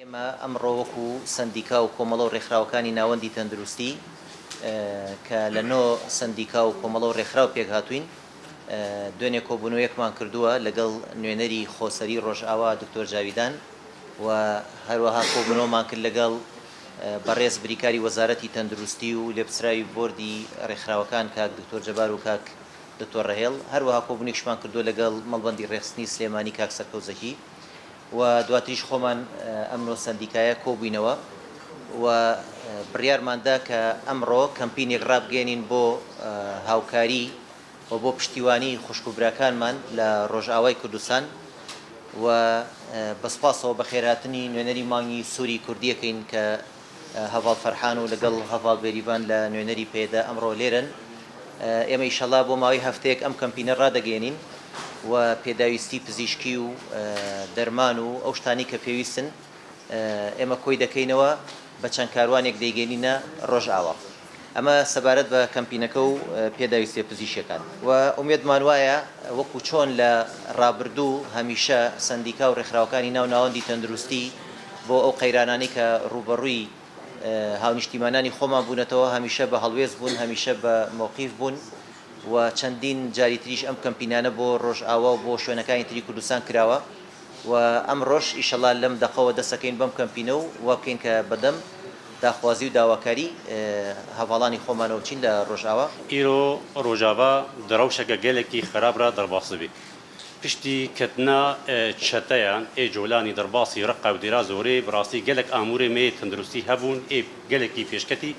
ئێمە ئەمڕۆ وەکو سەندیکا و کۆمەڵە و رێکخراوەکانی ناوەندی تەندروستی کە لە نۆ سەندیکا و کۆمەڵە و رێکخراو پێکهاتووین، دوێنێ کۆبوونەوەیەکمان کردووە لەگەڵ نوێنەری خۆسەری رۆژئاوا دکتۆر جاویدان و هەروەها کۆبوونەوەمان کرد لەگەڵ بەڕێز بریکاری وەزارەتی تەندروستی و لێپرسراوی بۆردی رێکخراوەکان کاک دکتۆر جەبار و کاک دکتۆر رەهێڵ، هەروەها کۆبوونێکیشمان کردووە لەگەڵ مەڵبەندی رێکخستنی سلێمانی کاک سەرکەوت زەکی. و دواتریش خۆمان ئەم نۆ سەندیکایە کۆبووینەوە و بڕیارمان دا کە ئەمڕۆ کەمپینێک ڕابگەیەنین بۆ هاوکاری و بۆ پشتیوانی خوشک و براکانمان لە ڕۆژئاوای کوردستان و بە سوپاسەوە بەخێرهاتنی نوێنەری مانگی سووری کوردییەکەین کە هەڤاڵ فەرحان و لەگەڵ هەڤاڵ بێریڤان لە نوێنەری پەیەدە ئەمڕۆ لێرەن. ئێمە ئیشەڵا بۆ ماوەی هەفتەیەک ئەم کەمپینە ڕادەگەیەنین و پێداویستی پزیشکی و دەرمان و ئەو شتانەی کە پێویستن ئێمە کۆی دەکەینەوە بە چەند کاروانێک دەیگەینینە ڕۆژئاوا. ئەمە سەبارەت بە کەمپینەکە و پێداویستیە پزیشیەکان و ئومێدمان وایە وەکو چۆن لە ڕابردوو هەمیشە سەندیکا و ڕێکخراوەکانی ناو ناوەندی تەندروستی بۆ ئەو قەیرانانەی کە ڕووبەڕووی هاونیشتیمانانی خۆمان بوونەتەوە هەمیشە بە هەڵوێست بوون، هەمیشە بە مەوقیف بوون و چەندین جاری تریش ئەم کەمپینانە بۆ ڕۆژئاوا و بۆ شوێنەکانی تری کوردستان کراوە و ئەمڕۆش ئیشەڵا لەم دەقەوە دەست ئەکەین بەم کەمپینە و وا بکەین کە بەدەم داخوازی و داواکاری هەڤاڵانی خۆمانەوە بچین لە ڕۆژئاوا. ئیرۆ ڕۆژاڤا دە ڕەوشەکە گەلەکی خەراب ڕا دەرباس دبێ. پشتی کەتنا چەتەیان ئێ جۆلانی دەرباسی ڕقە و دێرا زۆرێ بە ڕاستی گەلەک ئامورێ مێ تەندروستی هەبوون ئێ گەلەکی پێشکەتی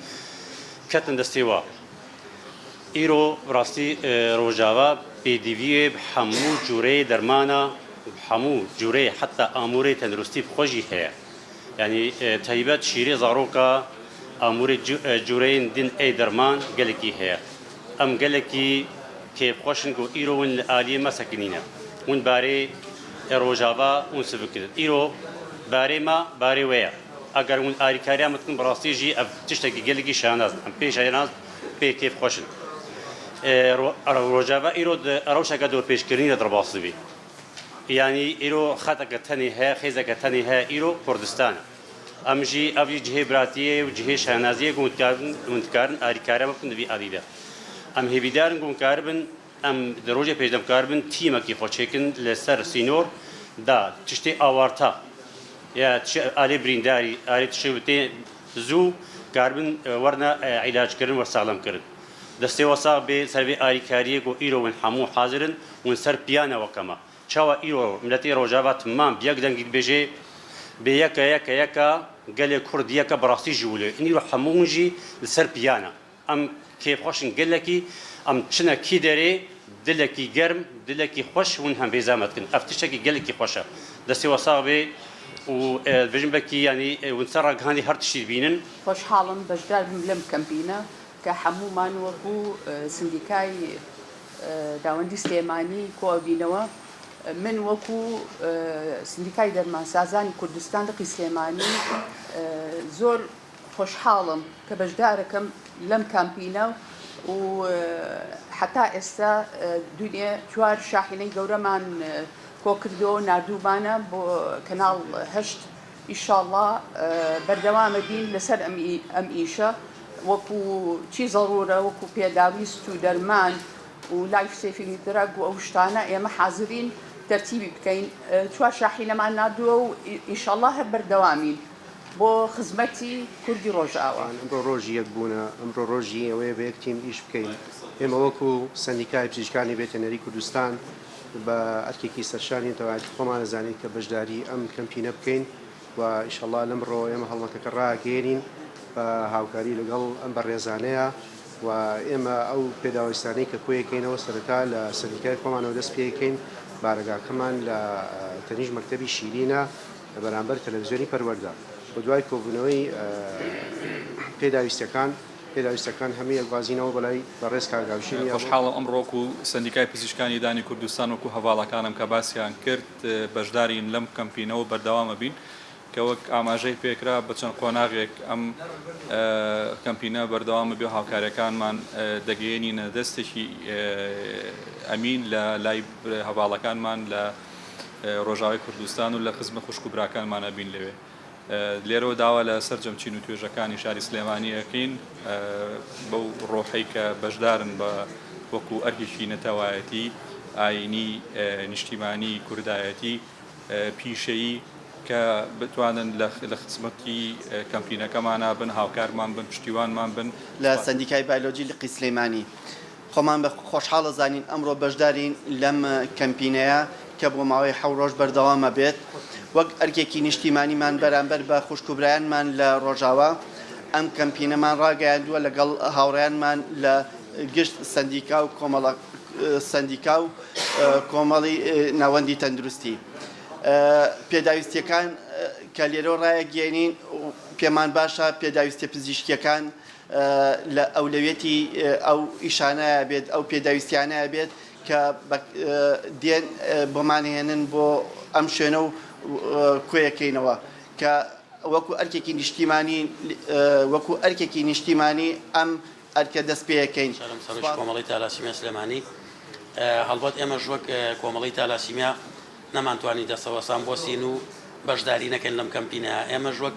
کەتن دەستێ وا. ئیرۆ ڕاستی ڕۆژاڤا پێدیڤیێ ب حەموو جورەێ دەرمانا ب حەموو جورەێ حەتا ئامورێ تەندروستی ب خوە ژی هەیە یانی تەیبەت شیرێ زارۆکا ئامورێ جورەێن دن ئێ دەرمان گەلەکی هەیە ئەم گەلەکی کێفخوەشن کو ئیرۆ ون لە ئالیێ مە سەکنینە ون بارێ ڕۆژاڤا ون سڤک کردن ئیرۆ بارێ مە بارێ وەیە ئەگەر ون ئاریکاریا مە دکن بەڕاستی ژی ئەڤ تشتەکی گەلەکی شانازن ئەم پێ شاناز پێ کێف خوەشن. ڕۆژاڤا ئیرۆ د ڕەوشەکە دۆرپێچکردنی دە دڕباس دبی. یانی ئیرۆ خەتەکە تەنێ هەیە، خێزەکە تەنێ هەیە ئیرۆ کوردستانە. ئەم ژی ئەڤ ژی جهێ براتیێ و جهێ شانازیێ گۆ ون دکارن ئاریکاریا مە بکن د ڤی ئالی دە. ئەم هێڤیدارن گۆ کاربن ئەم د ڕۆژێ پێش دەم کاربن تیمەکی خۆ چێکن لە سەر سینۆر دا تشتێ ئاوارتە یا تشێ ئالێ برینداری ئالێ تشێ وتێ زوو کاربن وەرنە عیلاج کردن وە ساغلەم کردن دەستێ وە ساغ بێ سەر ڤێ ئاریکاریێ گۆ ئیرۆ ون حەموو حازرن ون سەر پیانە وە کەمە چاوا ئیرۆ ملەتێ ڕۆژاڤا تمام بیەک دەنگی دبێژێ بێ یەکە یەکە یەکە گەلێ کورد یەکە بەڕاستی ژی ولێ ئیرۆ حەموو ون ژی لسەر پیانە ئەم کێفخوەشن گەلەکی ئەم چنە کی دەرێ دلەکی گەرم دلەکی خوەش ون هەم ڤێزا مە دکن ئەف تشتەکی گەلەکی خوەشە دەستێ وە ساغ بێ و دبێژم بەکی یانی ون سەر ڕاگهاندی هەر تشتی دبینن. خۆشحاڵم بەشدار بم لەم کەمپینە کە حەموومان وەکو سندیکای ناوەندی سلێمانی کۆئەبینەوە من وەکو سندیکای دەرمانسازانی کوردستان لقی سلێمانی زۆر خۆشحاڵم کە بەشدارەکەم لەم کامپینە و حەتا ئێستا دوێنێ چوار شاحینەی گەورەمان کۆکردەوە و ناردوومانە بۆ کەناڵ هەشت ئیشاڵڵا بەردەوامە بین لەسەر ئەم ئیشە وەکو چی زەڕورە وەکو پێداویست و دەرمان و life saving drug و ئەو شتانە ئێمە حازرین تەرتیبی بکەین چوار شاحینەمان ناردووە و ئیشاڵڵا هەر بەردەوامین. بۆ خزمەتی کوردی ڕۆژئاوا. ئەمڕۆ ڕۆژی یەکبوونە، ئەمڕۆ ڕۆژی ئەوەیە بە یەک تیم ئیش بکەین. ئێمە وەکو سەندیکای پزیشکانی ڤێتێرنەری کوردستان بە ئەرکێکی سەرشانی نەتەوایەتی خۆمان ئەزانین کە بەشداری ئەم کەمپینە بکەین و ئیشەڵا لەمڕۆوە ئێمە هەڵمەتەکە ڕاگەیەنین بە هاوکاری لەگەڵ ئەم بەڕێزانەیە و ئێمە ئەو پێداویستانەی کە کۆیەکەینەوە سەرەتا لە سەندیکای خۆمانەوە دەست پێیەکەین، بارەگاکەمان لە تەنیشت مەکتەبی شیرینە. لە بەرامبەر تەلەڤزیۆنی پەروەردە و دوای کۆبوونەوەی پێداویستیەکان پێداویستەکان هەمووی ئەگوازینەوە بۆ لای بەڕێز کاک هاوشین یاوە. خۆشحاڵم ئەمڕۆ وەکو سەندیکای پزیشکانی دانی کوردستان وەکو هەڤاڵەکانم کە باسیان کرد بەشدارین لەم کەمپینە و بەردەوام ئەبین کە وەک ئاماژەی پێکرا بە چەند قۆناغێک ئەم کەمپینە بەردەوام ئەبێ و هاوکاریەکانمان دەگەیەنینە دەستێکی ئەمین لە لای هەڤاڵەکانمان لە ڕۆژاوای کوردستان و لە خزمە خوشک و براکانمان ئەبین لەوێ. لێرەوە داوا لە سەرجەم چین و توێژەکانی شاری سلێمانی ئەکەین بەو ڕۆحەی کە بەشدارن بە وەکو ئەرکێکی نەتەوایەتی، ئایینی، نیشتیمانی، کوردایەتی، پیشەیی کە بتوانن لە خزمەتی کەمپینەکەمانا بن، هاوکارمان بن، پشتیوانمان بن. لە سەندیکای بایلۆجی لقی سلێمانی خۆمان بە خۆشحاڵ ئەزانین ئەمڕۆ بەشدارین لەم کەمپینەیە کە بۆ ماوەی حەو ڕۆژ بەردەوام ئەبێت وەک ئەرکێکی نیشتیمانیمان بەرامبەر بە خوشک و برایانمان لە ڕۆژاوا ئەم کەمپینەمان ڕاگەیاندووە لەگەڵ هاوڕێیانمان لە گشت سەندیکا و کۆمەڵە سەندیکا و کۆمەڵی ناوەندی تەندروستی پێداویستیەکان کە لێرەوە ڕایەگەیەنین پێمان باشە پێداویستیە پزیشکیەکان لە ئەولەویەتی ئەو ئیشانەیە بێت ئەو پێداویستیانەیە بێت کە دێن بۆمان هێنن بۆ ئەم شوێنە و کۆیەکەینەوە کە وەکو ئەرکێکی نیشتیمانی وەکو ئەرکێکی نیشتیمانی ئەم ئەرکە دەست پێەکەین. سەرم سەرۆکی کۆمەڵەی تالاسیمیا سلێمانی هەڵبەت ئێمەش وەک کۆمەڵەی تالاسیمیا نەمانتوانی دەستەوەستان بوەستین و بەشداری نەکەین لەم کەمپینە، ئێمەش وەک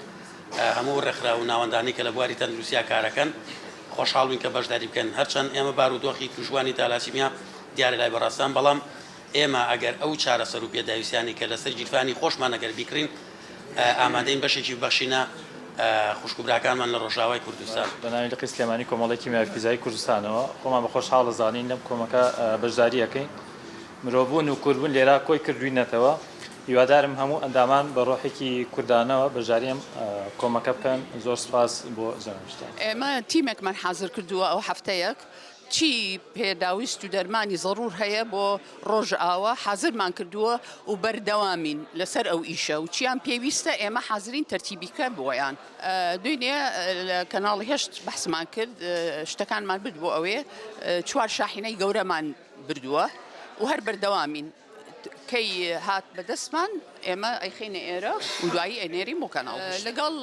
هەموو ڕێکخراو و ناوەندانەی کە لە بواری تەندروستیا کارەکەن خۆشحاڵ بووین کە بەشداری بکەن، هەرچەند ئێمە بارودۆخی تووشبووانی تالاسیمیا دیارە لای بەڕێزتان، بەڵام ئێمە ئەگەر ئەو چارەسەر و پێداویستیانەی کە لەسەر گیرفانی خۆشمان ئەگەر بیکڕین ئامادەین بەشێکی ببەخشینە خوشک و براکانمان لە ڕۆژئاوای کوردستان. بە ناوی لقی سلێمانی کۆمەڵەی کیمیاوی فیزیایی کوردستانەوە خۆمان بە خۆشحاڵ ئەزانین لەم کۆمەکە بەشداری ئەکەین. مرۆڤبوون و کوردبوون لێرە کۆی کردووینەتەوە، هیوادارم هەموو ئەندامان بە ڕۆحێکی کوردانەوە بەشداری ئەم کۆمەکە بکەن، زۆر سوپاس بۆ جەنابتان. ئێمە تیمێکمان حازر کردووە ئەو هەفتەیەک چی پێداویست و دەرمانی زەڕوور هەیە بۆ ڕۆژئاوا حازرمان کردووە و بەردەوامین لەسەر ئەو ئیشە و چیان پێویستە ئێمە حازرین تەرتیبی کە بۆیان. دوێنێ لە کەناڵی هەشت بەحسمان کرد شتەکانمان برد بۆ ئەوێ چوار شاحینەی گەورەمان بردووە و هەر بەردەوامین کەی هات بەدەستمان ئێمە ئەیخەینە ئێرە و دوایی ئەنێرین بۆ کەناڵ لەگەڵ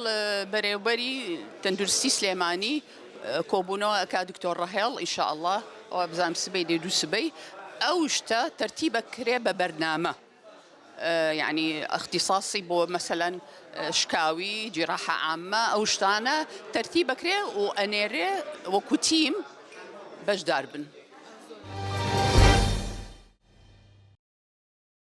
بەرێوبەری تەندروستی سلێمانی کۆبوونەوە ئەکا دکتۆر ڕەهێڵ ئینشاءاللە وابزانم سبەی دێ دوو سبەی ئەو شتە تەرتیبە کرێ بە بەرنامە یعنی ئەختیساسی بۆ مەسەلەن شکاوی جیراحە عامە ئەو شتانە تەرتیبەکرێ و ئەنێرێ وەکو تیم بەشدار بن.